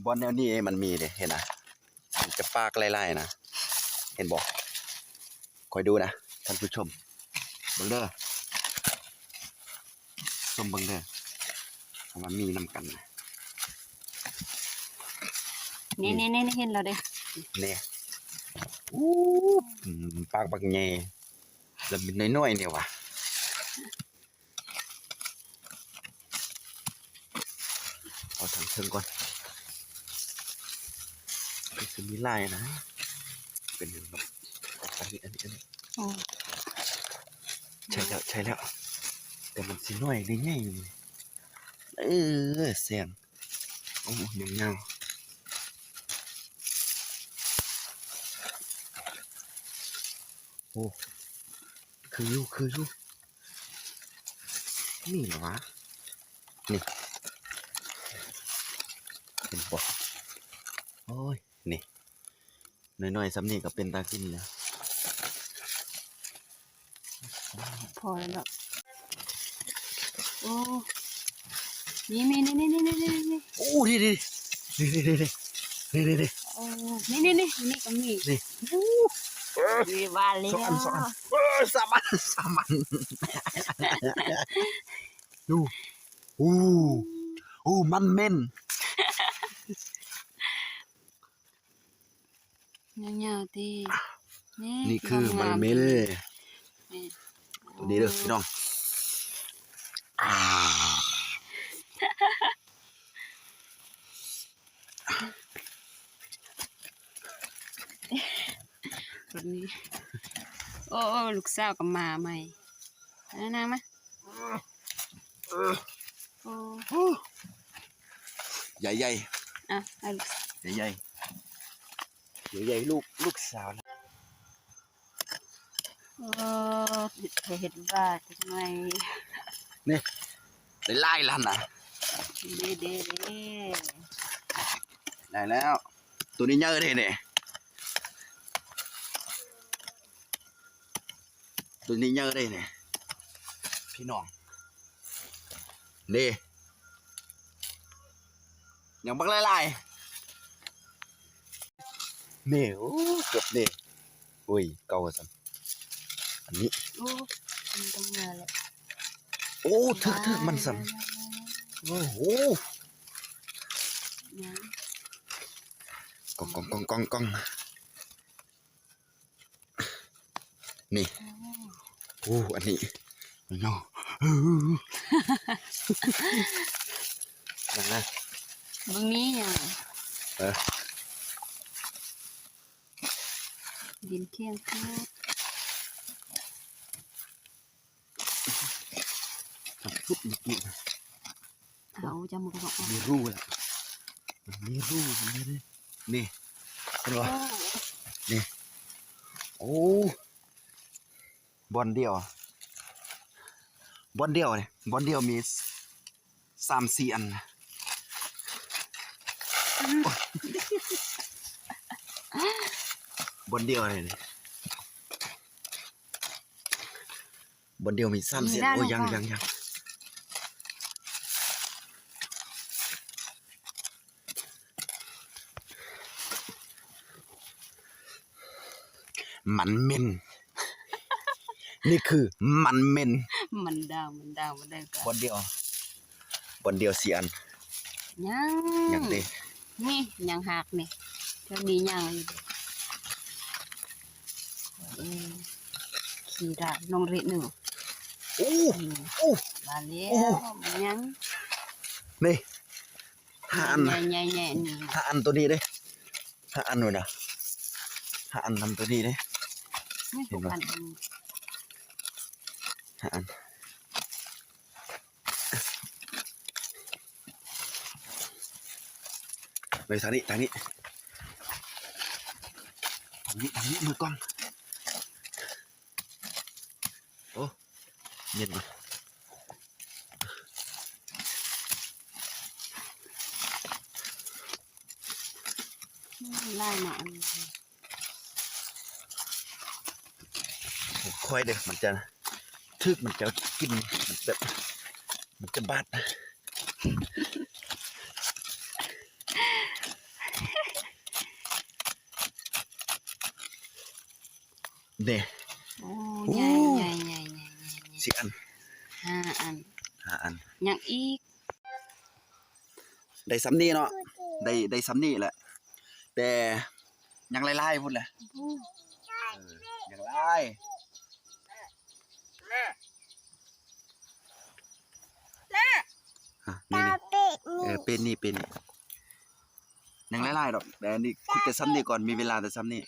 ບ່ອນແນວນີ້ມັນມີເດ້ ເຫັນນະ ມັນຈະປາກຫຼາຍໆນະ ເຫັນບໍ່? ຄອຍດູນະທ່ານຜູ້ຊົມ ເບິ່ງເດີ ຊົມເບິ່ງເດີ ເພາະວ່າມີນຳກັນນະ ນີ້ ນີ້ ນີ້ ນີ້ ເຫັນແລ້ວເດ້ ນີ້ ອູ້ ປາກບັກໃຫຍ່ ແລ້ວມີນ້ອຍໆນີ້ຫວາ. ເອົາທາງເທິງກ່ອນ ຄືຊິມີຫຼາຍນະ ເປັນຫຍັງດອກ ອັນນີ້ ອັນນີ້ ອັນນີ້ ໂອ້ ໃຊ່ແລ້ວ ໃຊ່ແລ້ວ ແຕ່ມັນຊິນ້ອຍຫຼືໃຫຍ່ ເອີ ແສງ ໂອ້ ຍາວໆ ໂອ້ ຄືຢູ່ ຄືຢູ່ ນີ້ລະຫວາ ນີ້ ເຫັນບໍ່? ໂອ້ຍ ນີ້ ນ້ອຍໆສ່ຳນີ້ກໍເປັນຕາກິນແລ້ວ ພໍແລ້ວເນາະ ໂອ້ ນີ້ໆໆ ໂອ້ ນີ້ໆ ນີ້ໆ ໂອ້ ນີ້ໆ ນີ້ກໍມີ ນີ້ ນີ້ວ່າແລ້ວ ສອງອັນ ສອງອັນ ເອີ ສາມອັນ ສາມອັນ ດູ ໂອ້ ໂອ້ ມັນເໝັນ ຍາວໆຕິ ນີ້ ນີ້ຄືມັນເໝັນ ນີ້ ໂຕນີ້ເດີພີ່ນ້ອງ ອາ ຄົນນີ້ ໂອ້ ໂອ້ ລູກສາວກໍມາໃໝ່ ມານາງມາ ໂອ້ ໃຫຍ່ໆ ອ່ະ ໃຫຍ່ໆ ໃຫຍ່ໆ ລູກ ລູກສາວ ໂອ້ ເຮັດ ເຮັດວ່າຈັກໜ່ອຍ ນີ້ ໄດ້ຫຼາຍແລ້ວຫັ້ນນະ ເດ້ໆໆ ໄດ້ແລ້ວ ໂຕນີ້ໃຫຍ່ເດ້ນີ້ ໂຕນີ້ໃຫຍ່ເດ້ນີ້ ພີ່ນ້ອງ ນີ້ ຍັງບັກຫຼາຍໆ ນີ້ ໂອ້ ເກືອບນີ້ ໂອ້ຍ ເກົ່າວ່າຊັ້ນ ອັນນີ້ ໂອ້ ມັນຕ້ອງມາແລ້ວ ໂອ້ ຖືກ ຖືກມັນຊັ້ນ ໂອ້ໂຫ ຍັງ ກ້ອງໆໆໆ ນີ້ ໂອ້ ອັນນີ້ ເນາະ ເອີ ນັ້ນນະ ບໍ່ມີຫຍັງ ເອີ ດິນຂຽງໂພດ ທຳສຸດເມື່ອກີ້ ເອົາຈະໝົດແລ້ວ ມີຮູແລ້ວ ມີຮູ ເຫັນບໍ່ ນີ້ ເຫັນບໍ່ ໂອ້ ນີ້ ໂອ້ ບ່ອນດຽວ ບ່ອນດຽວນີ້ ບ່ອນດຽວມີສາມສີ່ອັນ ບ່ອນດຽວນີ້ ບ່ອນດຽວມີສາມເສັ້ນ ໂອ້ຍ ຍັງ ຍັງ ຍັງ ມັນເໝັນ ນີ້ຄືມັນເໝັນ ມັນດາວ ມັນດາວ ມັນດາວ ບ່ອນດຽວ ບ່ອນດຽວສີ່ອັນ ຍັງ ຍັງເດ້ ນີ້ຍັງຫັກນີ້ ເທື່ອນີ້ຍັງຢູ່ ເອີ ຂີ້ດາວນ້ອງເລະໜຶ່ງ ໂອ້ ໂອ້ ມາແລ້ວ ໂອ້ ມັນຍັງ ນີ້ ຫ້າອັນນະ ໃຫຍ່ໆ ນີ້ ຫ້າອັນໂຕນີ້ເດ້ ຫ້າອັນພຸ້ນນະ ຫ້າອັນນຳໂຕນີ້ເດ້ ນີ້ ເຫັນບໍ່ ຫົກອັນ ຫ້າອັນ ໄປທາງນີ້ ທາງນີ້ ທາງນີ້ ທາງນີ້ ມືກ້ອງ ໂອ້ ເຢັນ ຫຼາຍມາກ ຄ່ອຍເດີ້ ມັນຈະຖືກ ມັນຈະກິນ ມັນຈະ ມັນຈະບາດ. ເດ້ ໂອ້ ໂອ້ ໃຫຍ່ ໃຫຍ່ ໃຫຍ່ ໃຫຍ່ ໃຫຍ່ ສີ່ອັນ ຫ້າອັນ ຫ້າອັນ ຍັງອີກ ໄດ້ສ່ຳນີ້ເນາະ ໄດ້ ໄດ້ສ່ຳນີ້ແຫຼະ ແຕ່ຍັງຫຼາຍໆພຸ້ນແຫຼະ ໂອ້ ເອີ ຍັງຫຼາຍ ອາ ນີ້ ເປັນນີ້ ເປັນນີ້ ຍັງຫຼາຍໆດອກ ແຕ່ອັນນີ້ຂຸດແຕ່ສ່ຳນີ້ກ່ອນ ມີເວລາແຕ່ສ່ຳນີ້.